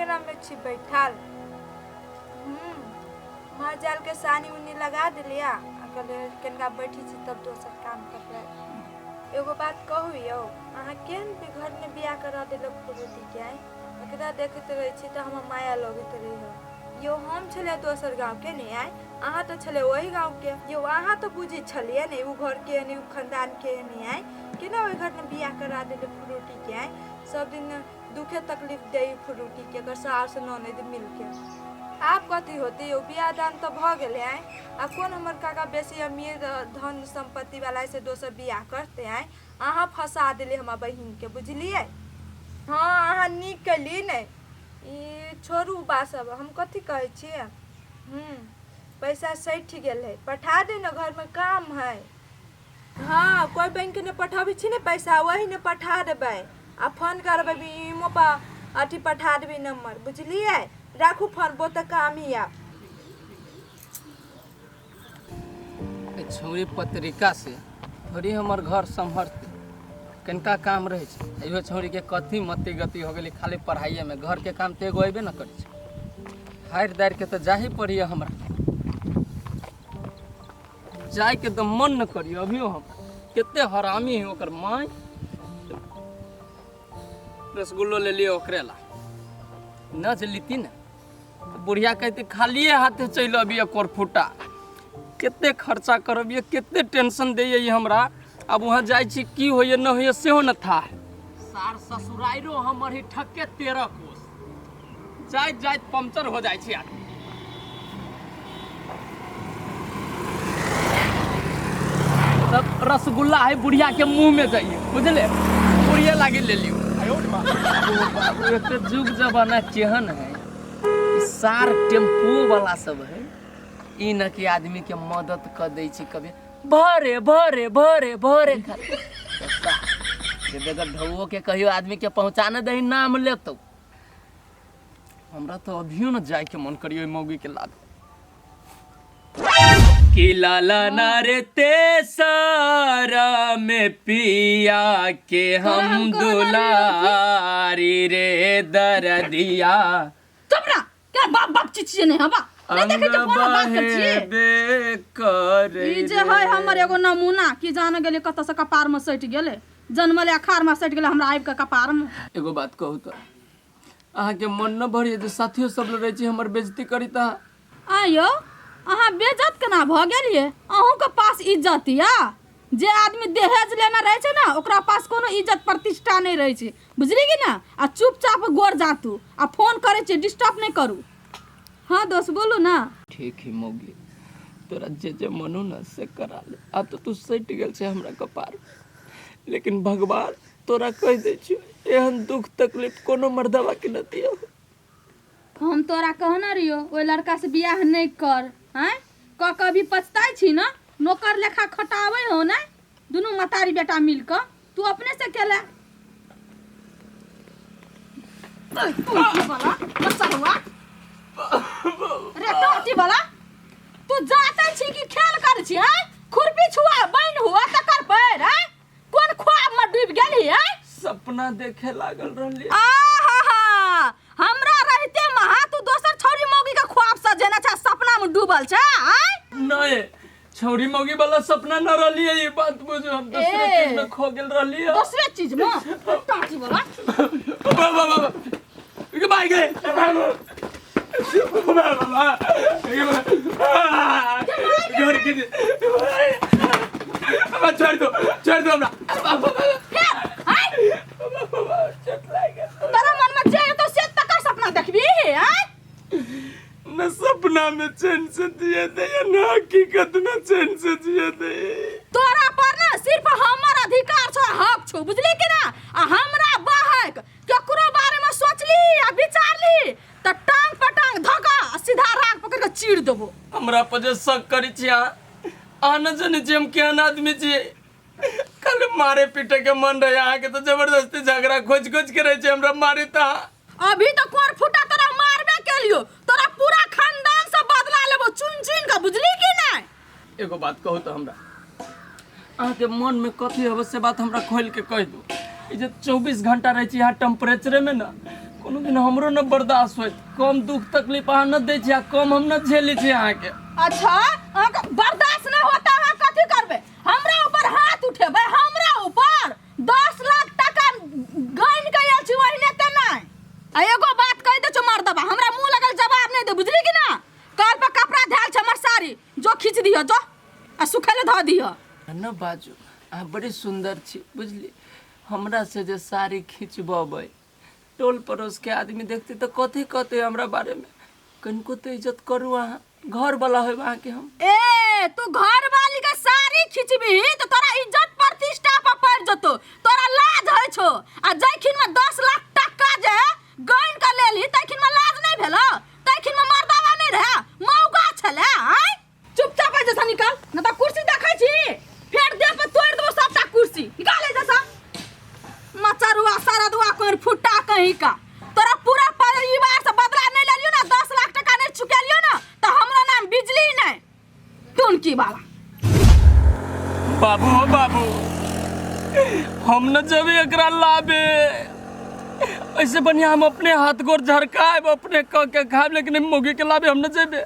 अङ्गनामे छी बैठल। माल जालके सानी उनी लगा देलियै आ कहलियै कनिका बैठै छी तब दोसर काम करबै। एगो बात कहू यौ, अहाँ केहन घरमे बियाह करा देलक फुलौतीके? आँय, एकरा देखैत रहै छी तऽ हमरा माया लगैत रहैए यौ। हम छलियै दोसर गाँवके ने, आँय, अहाँ तऽ छलियै ओहि गाँवके यौ। अहाँ तऽ बुझै छलियै ने ओ घरके ने ओ खानदानके ने, आँय, केना ओहि घरमे बियाह करा देलै फुलौतीके? आँय, सब दिन दुखे तकलीफ दै फ्रूटीके एकर सास ननद मिलके। आब कथी होतै यौ? बियाह दान तऽ भऽ गेलै। आँय, आ कोन हमर काका बेसी अमीर धन सम्पत्तिवला से दोसर बियाह करतै? आँय, अहाँ फँसा देलियै हमर बहिनके, बुझलियै? हँ, अहाँ नीक केली ने। ई छोड़ू बात सब, हम कथी कहै छियै, पैसा सठि गेल है, पठा दे ने, घरमे काम है। हँ, कोइ बैंक ने पठाबै छी ने पैसा, वही ने पठा देबै आ फोन करबै इमो पर अथी पठा देबै नंबर, बुझलियै? राखू फोन, बहुते काम ही आब। ए छौरी पत्रिका से थोड़ी हमर घर सम्हरतै, कनिका काम रहै छै। इहो छौरीके कथी मति गति हो गेलै, खाली पढ़ाइएमे, घरके काम तऽ एगो अयबे ने करै छै। हारि दारि के तऽ जाही पड़ैए हमरा, जायके तऽ मन न करियो अभियो हम। कते हरामी है ओकर माय। रसगुल्लो ले लियो ओकरे ला न जे लीती ने तऽ बुढ़िया कहती खालिए हाथे चलि अबियै कोरफुटा। कते खर्चा करबियै, कते टेंशन दैये ई हमरा। आब वहाँ जाइ छी, की होइए न होइए सेहो न था। सार ससुराइरो हमर ही ठक्के 13 कोस जाइत जाइत पंक्चर हो जाइ छै आदमी। तब रसगुल्ला है बुढ़िया के मुंह में जाइए, बुझले? बुढ़िया लागी ले लियो। बाबू, एते जुग जमाना केहन है, ई सार टेम्पू वाला सब है, ई न कि आदमी के मदद कर दै छै कभी भरे भरे भरे भरे खातिर। जे बेगर ढौओ के कहियो आदमी के पहुंचा न दही, नाम लेतौ। हमरा तो अभियो न जाए के मन करियो मौगी के लाग कि लाला ना रे ते सारा में पिया के हम दुलारी रे दरदिया। चुप ना, क्या बाप बाप चिचिए नहीं हवा नहीं देखे जे फोन बात कर छिए। कर ई जे है हमर एगो नमूना की जान गेलै कतऽ से कपार में सटि गेलै, जन्मले अखाड़ में सटि गेलै हमरा आबि के कपार में। एगो बात कहू तऽ अहाँके मन न भरिए जे साथियो सब लड़ै छी हमर बेइज्जती करी तऽ? आँय यौ, अहाँ बेइज्जत केना भऽ गेलियै? अहूँके पास इज्जत यऽ? जे आदमी दहेज लेने रहै छै ने, ओकरा पास कोनो इज्जत प्रतिष्ठा नहि रहै छै, बुझली कि ने? आ चुपचाप गोर जातू आ फोन करै छियै, डिस्टर्ब नहि करू। हँ दोस्त, बोलू ने। ठीक है मौगी, तोरा जे जे मन हो ने से करा ले। आब तऽ तू सटि गेल छै हमरा कपार, लेकिन भगवान तोरा कहि दै छियौ, एहन दुख तकलीफ कोनो मर्दवा के न दियौ। हम तोरा कहने रहियो ओहि लड़का से बियाह नहि कर, आँय, कऽ कऽ अभी पछताइ छी ने? नौकर लेखा खटाबै हो ने दुनू मतारी बेटा मिल कऽ। तू अपने से केले वाला बच्चा रे टोटी वाला, तू जाते छी कि खेल कर छी? आँय, खुरपी छुआ बनि हुआ तकर पैर, आँय, कोन ख्वाब में डूबि गेली? आँय, सपना देखे लागल रहली। आहा, हमरा रहते महा तू दोसर छौरी मौगी के ख्वाब सजेने छै, सपना में डूबल छै, आँय? नहीं, छौरी मौगी वाला सपना न रहली है, ये बात बुझू। हम दूसरे ए। चीज में खो गेल रहली है। दोसरे चीज में टाटी वाला। बाबा बाबा, ये भाई गए बाबा बाबा, घर के बाबा, छोड़ दो, छोड़ दो हमरा बाबा बाबा बाबा, चोट लाग गेल। तोरा मन में जे एतो से तकर सपना देखबी, आँय? न सपना में चैन से जिए दे, न हकीकत में चैन से जिए दे। तोरा पर ना सिर्फ हमर अधिकार छौ, हक छौ, बुझली कि ना? आ हमरा बाहक केकरो बारे में सोचली आ विचारली त टांग पर टांग धक आ सीधा राग पकड़ के चीर देबो। हमरा पर जे शक करै छी अहाँ, अहाँ न जनै छी हम केहन आदमी छियै। खाली मारे पीटे के मन रहे अहाँके तऽ जबरदस्ती झगड़ा खोज खोज के रहै छै हमरा मारे तऽ। अभी तो कोर फूटा तोरा मारबे केलियो, तोरा पूरा खानदान से बदला लेबो चुन चुन के, बुझली कि नहीं? एगो बात कहू तऽ हमरा अहाँके मन में कथी हवे से बात हमरा खोल के कहि दू। ई जे 24 घंटा रहै छी यहाँ टेम्परेचरे में ने कोनो कोनो दिन हमरो न बर्दाश्त होइत। कम दुख तकलीफ अहाँ न दै छी आ कम हम न झेलै छी अहाँके। अच्छा, अहाँके बर्दाश्त नहि होता, अहाँ कथी करबै? हमरा ऊपर हाथ उठेबै? हमरा ऊपर 10 लाख टाका गनि के आयल छी ओहिने ते नहि। आ एगो बात कहि दै छौ मर्दबा, हमरा मुँह लगल जवाब नहि दे, बुझली कि ना? कल पर कपड़ा धैल छै हमर साड़ी, जो खींच दिह जो आ सुखै लए धऽ दिह। न बाजू, अहाँ बड़ी सुन्दर छी, बुझली? हमरा से जे साड़ी खिंचबेबै, टोल पड़ोस के आदमी देखते तऽ कथी कहते हमरा बारे में? कनिको तऽ इज्जत करू, अहाँ घर वाला होब अहाँके हम। ए, तू घर वाली के साड़ी खिंचबी तऽ तोरा इज्जत प्रतिष्ठा पर पड़ि जतो, तोरा लाज होइ छौ। आ जैखिन में 10 लाख टका जे गनि के लेलही तैखिन में लाज नहि भेलौ? तैखिन में मर्दावा नहि रहे, मौगा छलै? आँय, चुपचाप एहि जैसा निकाल, न तऽ कुर्सी देखै छी फेर देह पर तोड़ि देबो सबटा कुर्सी। निकाल एहि जैसा मचरुआ सरदुआ कोर फुट्टा कहीं का। तोरा पूरा परिवार से बदला नहीं लेलियो ना, 10 लाख टका नहीं चुकेलियो ना, तो हमरो नाम बिजली नहीं टुनकी वाला। बाबू हो बाबू, हम न जबे एकरा लाबे, ऐसे बढ़िया हम अपने हाथ गोर झरकाएब, अपने क के खाएब, लेकिन मोगी के लाबे हम न जेबे।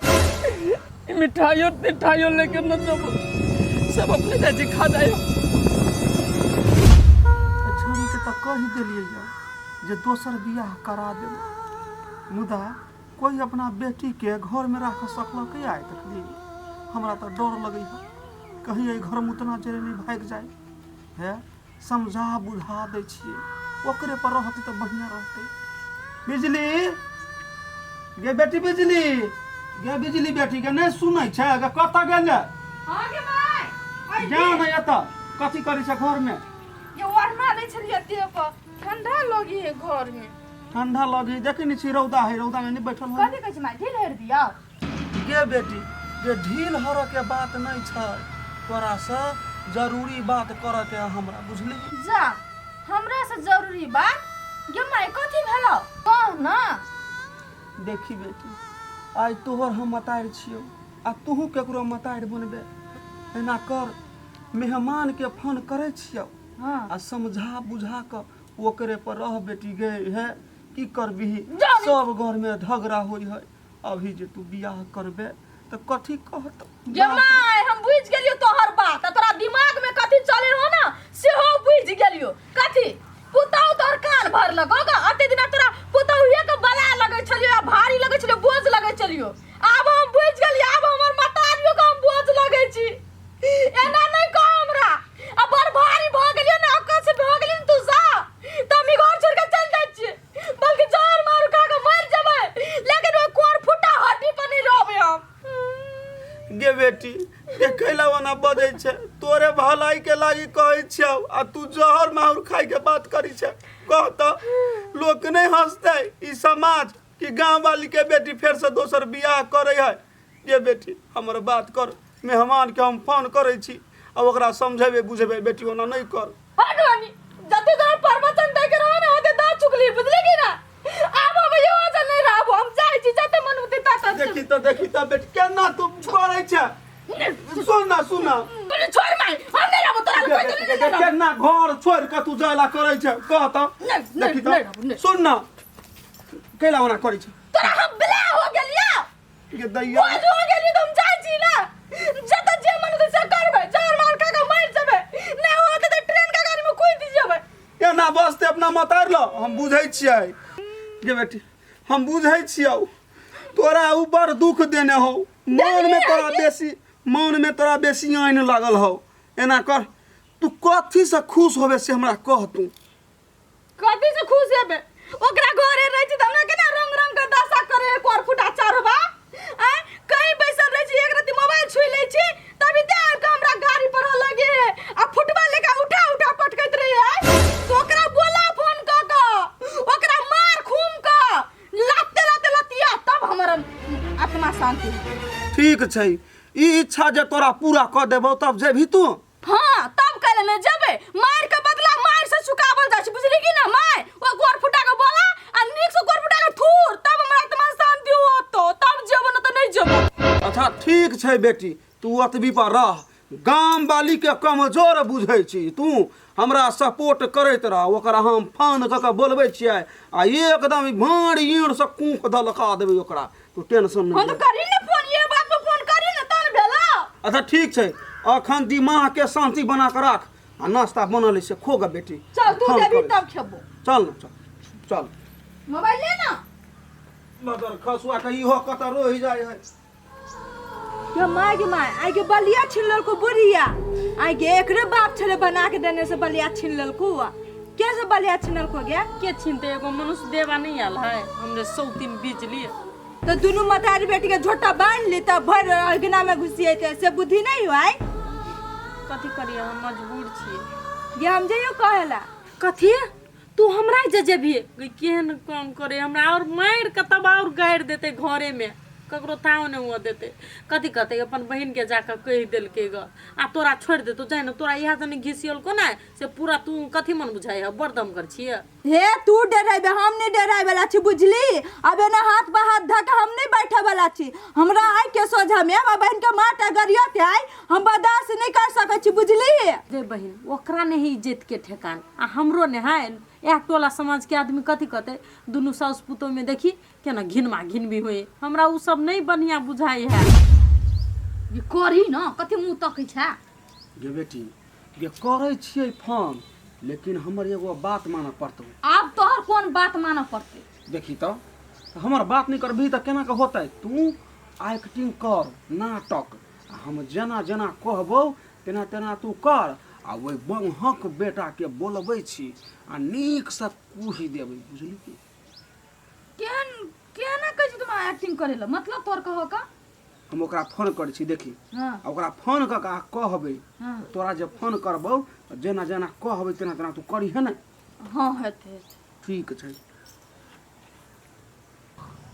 ई मिठाइयो तिठाइयो लेके न जबो, सब अपने जाइ छी खा जाइयो। छौड़ीके तऽ कहि देलियै यऽ जे दोसर बियाह करा देबै, मुदा कोइ अपना बेटीके घरमे राख सकलकै आइ तकली? हमरा तऽ डर लगै है कहीं एहि घरमे उतना जरे नहि भागि जाय है। समझा बुझा दै छियै, ओकरे पर रहतै तऽ बढ़िआँ रहतै। बिजली गे बेटी, बिजली गे, बिजली बेटी के नहि सुनै छै गे? कतऽ गेलै? हाँ गे माय। जा ने एतऽ, कथी करै छै घरमे? ये ओढ़ना लै छलियै देह पर, ठंडा लगी है घर में। ठंडा लगी? देखै नहि छी रौदा है, रौदामे नहि बैठल हो। कथी कहै छी माय, ढील हेर दियौ? गे बेटी गे, ढील हरऽ के बात नहि छै, तोरासँ जरूरी बात करऽ के हमरा, बुझली? जा, हमरा से जरूरी बात? गे माय, कथी भेलौ, कह ना। देखी बेटी, आइ तोहर हम मतारि छियौ आ तोहूँ केकरो मतारि बनबे। एना कर, मेहमानके फोन करै छियौ आ समझा बुझा कऽ ओकरे पर रह बेटी गे। हे, की करबिही, सब घरमे झगड़ा होइ है। अभी जे तू बियाह करबे तऽ कथी कहत? गे माय, हम बुझि गेलियो तोहर बात आ तोरा दिमाग में कथी चले हो ना सेहो बुझि गेलियो। कथी पुतहु तोहर कान भरलक हो गे? अते दिना तोरा पुतहुए के बला लगै छलियो आ भारी लगै छलियो, बोझ लगै छलियो। आब हम बुझि गेलियो, आब हमर मतारियो के हम बोझ लगै छी। एना नहीं कह हमरा, आ बड़ भारी भऽ गेलियो ना, अकस भऽ गेलियो तू सा तऽ हम ई घर छोड़ के चलि जाइ छियै, बल्कि जहर मारू खा के मरि जेबै, लेकिन ओहि कोर फुटा हड्डी पर नहीं रहबै हम। गे बेटी, के कैला ओना बजै छै? तोरे भलाई के लागी कहै छियौ आ तू जहर माहुर खाय के बात करै छै। कह तऽ, लोक नहि हंसतै ई समाज कि गाँव वाली के बेटी फेर से दोसर बियाह करै है? गे बेटी, हमर बात कर, मेहमान के हम फोन करै छी आ ओकरा समझेबै बुझेबै। बेटी, ओना नहि कर। हटवानी जते तोरा प्रवचन दे के रहो ना ओते द चुकली, बुझली कि ना? आब हम यो वचन नहीं रहबो, हम जाइ छी जते मन उते ता। देखी तऽ, देखी तऽ बेटी, केना तू करै छै? सुन ना, सुन ना। बोले छोड़ माई, हम नहीं रहबो तोरा कोई तो नहीं रहबो। केना घर छोड़ के तू जाय ला करै छै, कह तऽ। नहीं, नहीं, देखी नहीं रहबो, तऽ, नहीं। सुन ना, कैला ओना करै छै? तोरा हम बिला हो गेलियो गे दैया, बोझ हो गेलियो त हम जाइ छी ना, जत जे मन होतै से करबै, जहर मार खा के मरि जेबै, नहि होतै त ट्रेन के गाड़ी में कूदि जेबै। एना बसते अपना मतारि ल। हम बुझै छियै गे बेटी, हम बुझै छियौ, तोरा उ बड़ दुख देने हौ। मन में तोरा बेसी, मन में तोरा बेसी आनि लागल हौ। एना कर, तू कथी से खुश होबे से हमरा कह तू। कथी से खुश हेबै? ओकरा घरे रहै छी त हमरा केना रंग रंग के दशा करे है कोर फुटा चारू बा। आँय, कहीं बैसल रहै छी, एक रत्ती मोबाइल छुइ लै छी तभी ते आबि के हमरा गाड़ी पर लगे है आ फुटबा लेके उठा उठा पटकैत रहे है। तो ओकरा बोला फोन क के, ओकरा मार खूम क लाते लाते लतिया, तब हमर आत्मा शांति होतै। ठीक छै, ई इच्छा जे तोरा पूरा कऽ देबौ तब जेबही तू? हाँ, तब कैले ने जेबै? मार के बदला मार से चुकावल जाइ छै, बुझली कि ना माय? ओ गोर फुटा के बोला आ नीक से गोर फुटा के थूर, तब हमरा आत्मा शांति होतो, तब जेबो, न त नहीं जेबो। अच्छा ठीक छै बेटी, तू ओतबी पर रह, गाम वाली के कमजोर बुझै छी तू। हमरा सपोर्ट करैत रह, ओकरा हम फोन कऽ के बोलबै छियै आ एकदम भाँड़ ईड़ से कूख धलका देबै ओकरा, तू टेंशन हम नहीं तो ले। करी ने फोन, ये बात पर फोन करी ने तहन भेला। अच्छा ठीक छै, अखन दिमाग के शांति बना के राख आ नाश्ता बनल है से खो गे बेटी। चल तू फोन देबी करै। तब खेबो। चल न चल चल, मोबाइल ले ना। मदर खसुआ के इहो कतऽ रहि जाइ है। ये माय गे my, आइ के बलिया छीन लेलको बुढ़िया। आइ के एकरे बाप छले बना के देने से बलिया छीन लेलको। के से बलिया छीनलको गे? के छीनते, एगो मनुष्य देवा नहीं आयल है हमरे सौतीन बिजली। तो दुनू मतारी बेटी के झोटा बांध ली तब भर अगना में घुसिएते, से बुद्धि नहीं हुआ? कथी करिए, हम मजबूर छियै। ये हम जइयो कहेला। कथी तू हमरा जे जेबही? गई केहन काम करे हमरा, और मारि के तब और गारि देते, घरे में ककरो ताव नहीं हुआ देते। कथी कहते, अपन बहिन के जाकर कहि देलकै ग आ तोरा छोड़ि देतो। जाय ने तोरा इएह जने घिसियलको ने से पूरा तू कथी मन बुझाइ है, बड़ दमगर छियै। हे तू डराइबे, हम नहीं डराइ वाला छी, बुझली? अब एना हाथ पर हाथ धऽ के हम नहीं बैठे वाला छी। हमरा आइ के सोझा में हमरा बहिन के मार गरियत आइ हम बर्दाश्त नहीं कर सकै छी, बुझली? रे बहिन, ओकरा नहीं इज्जत के ठेकान आ हमरो ने है। इएह टोला समाज के आदमी कथी कहते, दुनू साउस पुतोह में देखी केना घिनमा घिनबी होए, हमरा उ सब नहीं बढ़िया बुझाइ है। ये करी न कथी मुँह तकै छै? गे बेटी गे, करै छियै फोन, लेकिन हमर एगो बात मानऽ पड़तौ। आब तोहर कोन बात मानऽ पड़तै? देखी तऽ, हमर बात नहि करबही तऽ केना कऽ होतै? तू एक्टिंग कर नाटक, आ हम जेना जेना कहबौ तेना तेना तू कर, आ ओहि बंहक बेटाके बोलबै छी आ नीकसँ कूहि देबै, बुझली की? केहन केना कहै छी तुम एक्टिंग करे ला, मतलब तोहर कह का? हम ओकरा फोन करै छी देखी। हाँ। आ ओकरा फोन कऽ कऽ आ कहबै। हाँ। तोरा जे फोन करबौ तऽ जेना जेना कहबै तेना तेना तू करिहे ने। हाँ हेतै हेतै। ठीक छै।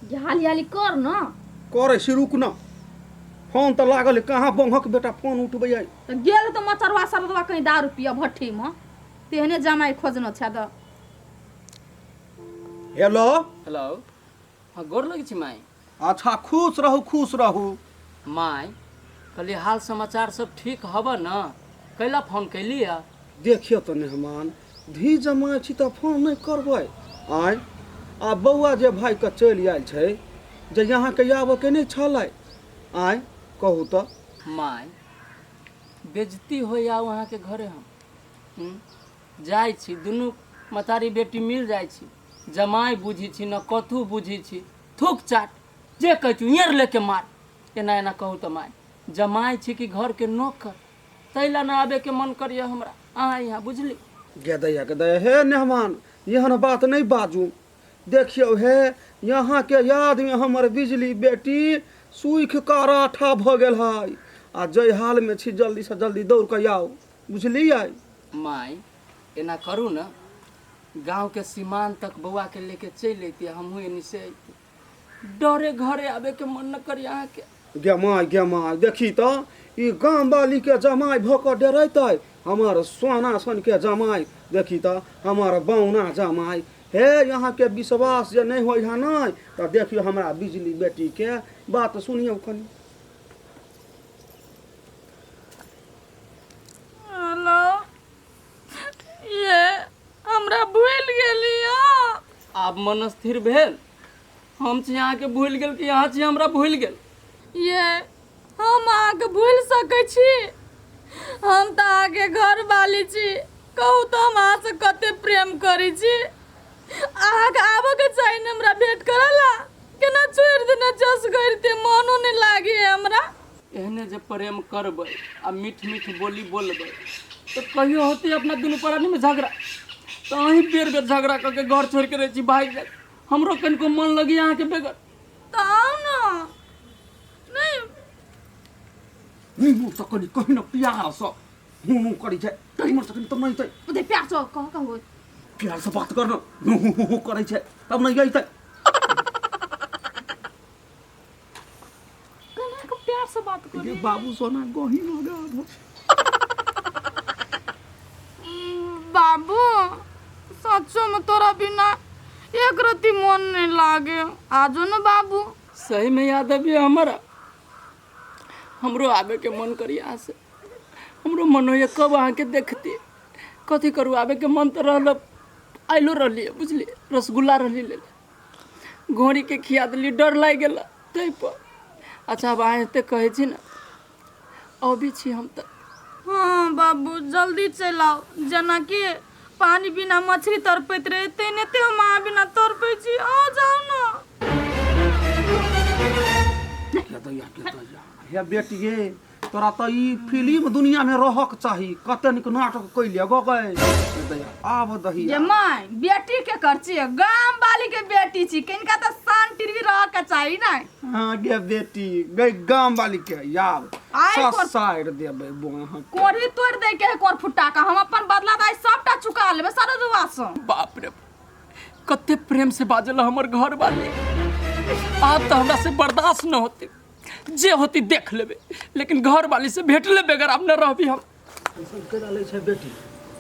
जे हाली हाली कर न। करै छी, रुक न, फोन तऽ लागल है, कहाँ बंहक बेटा फोन उठबै है? तऽ गेल तऽ मचरवा सरदवा कहीं दारू पिय भट्ठी में, तेहने जमाई खोजनो छै तऽ। हेलो। हेलो, हाँ गोर लगै छी माय। अच्छा खुश रहू, खुश रहू। माय कहलियै हाल समाचार सब ठीक हब न, कैला फोन कैली है? देखियौ तऽ मेहमान, धी जमाइ छी तऽ फोन नहि करबै? आँय, आ बौआ जे भाइके चलि आयल छै जे यहाँके आबऽके नहि छलै? आँय कहू तऽ। माय बेजती होइ आउ अहाँके घरे हम जाइ छी, दुनू मतारी बेटी मिल जाइ छी, जमाइ बुझी छी न कथू बुझी छी, थूक चाट जे कहै छी उयर लेके मार, एना एना कहू तऽ माय, जमाइ छी कि घरके नौकर, ताहि ला ना आबैके मन करिए हमरा अहाँ यहाँ, बुझली? गे दैया गे दैया, हे मेहमान एहन बात नहि बाजू। देखियौ हे, यहाँके यादमे हमर बिजली बेटी सूखि कऽ राठा भऽ गेल है, आ जाहि हालमे छी जल्दीसँ जल्दी दौड़ कऽ आउ, बुझलियै? माय एना करू ने, गाँवके सीमान तक बौआके लेके चलि अयती, हमहूँ एनी से अयती, डरे घरे आबैके मन न करी अहाँके। गे माय गे माय, देखी तऽ ई गामवालीके जमाइ भऽ कऽ डरेतै? हमर सोना सनके जमाइ, देखी तऽ हमर बौना जमाइ। हे यहाँके विश्वास जे नहि होइ है नहि तऽ देखियौ हमरा बिजली बेटीके बात सुनियौ कनि। हेलो, ये हमरा भूलि गेली? आब मन स्थिर भेल? हम छी अहाँके भूलि गेल कि अहाँ छी हमरा भूलि गेल? ये हम अहाँके भूलि सकै छी? हम तऽ अहाँके घरवाली छी। कहू तऽ हम अहाँसँ कते प्रेम करै छी, अहाँके आबऽके चाही ने हमरा भेंट करऽ ला। केना छोड़ि देने जस करिते, मनो नहि लागैए हमरा। एहने जे प्रेम करबै आ मीठ मीठ बोली बोलबै तऽ कहियो होतै अपना दुनू प्राणीमे झगड़ा? तऽ अहीं बेर बेर झगड़ा कऽ के घर छोड़ि के रहै छी, भागि जाइ, हमरो कनिको मन लगैए अहाँके बेगर? तऽ आउ ने। नहि नहीं मोर कनि कहि न प्यारसँ हूँ हूँ करै छै, नहीं मोर कनि तब नहीं अयतै। ओते प्यार से कह कह। प्यार से बात कर न, हूँ हूँ हूँ करै छै तब नहीं अयतै। केना के प्यार से बात करी? ये बाबू सोना गही हो गया। बाबू, सचो में तोरा बिना एक रत्ती मन नहीं लागे, आजो न बाबू। सही में याद अभी हमारा, हमरो आबे के मन करी यहाँ से। हमरो मन होइए कब अहाँके देखती। कथी करू, आबैके मन तऽ रहल, आइलो रहलियै बुझलियै, रसगुल्ला रहली लेले, घोड़ीके खिया देलियै, डर लागि गेल ताहिपर। अच्छा आब अहाँ एते कहै छी ने, अबै छी हम तऽ। हाँ बाबू जल्दी चलि आउ, जेनाकि पानी बिना मछली तड़पैत रहे तेनाहिते हम अहाँ बिना तड़पै छी, आ जाउ ने। के दैया, के दैया हे बेटिये, तोरा तऽ ई फिल्म दुनिया में रहक चाही, कते नीक नाटक कैलिए गो गए। दैया आब दही जे माय बेटी के कर छी, गाम वाली के बेटी छी, किनका तऽ शान टीवी रह के चाही ने। हाँ गे बेटी गई गाम वाली के यार आइ कोर- ससारि देबै बोहा कोढ़ी तोड़ दे के है कोर फुट्टा का, हम अपन बदला तऽ आइ सबटा चुका लेबै सरोजवा से। बाप रे कते प्रेम से बाजल हमर घर वाली, आब तऽ हमरा से बर्दाश्त न होते, जे होती देख लेबे, लेकिन घर वाली से भेटले बगैर आब न रहबी हम। ऐसन केना लै छै बेटी,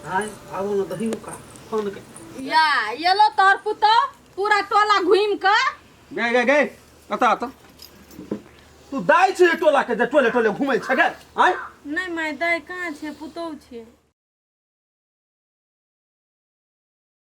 आय आबो न दही ओकरा फोन के। या येलो तोहर पुतोह पूरा टोला घूमि कऽ। गए गए गए कतऽ अतऽ तू दाइ छै टोला के जे टोले टोले घूमै छै गे आय। नहि माय, दाइ कहाँ छै, पुतोहु छै।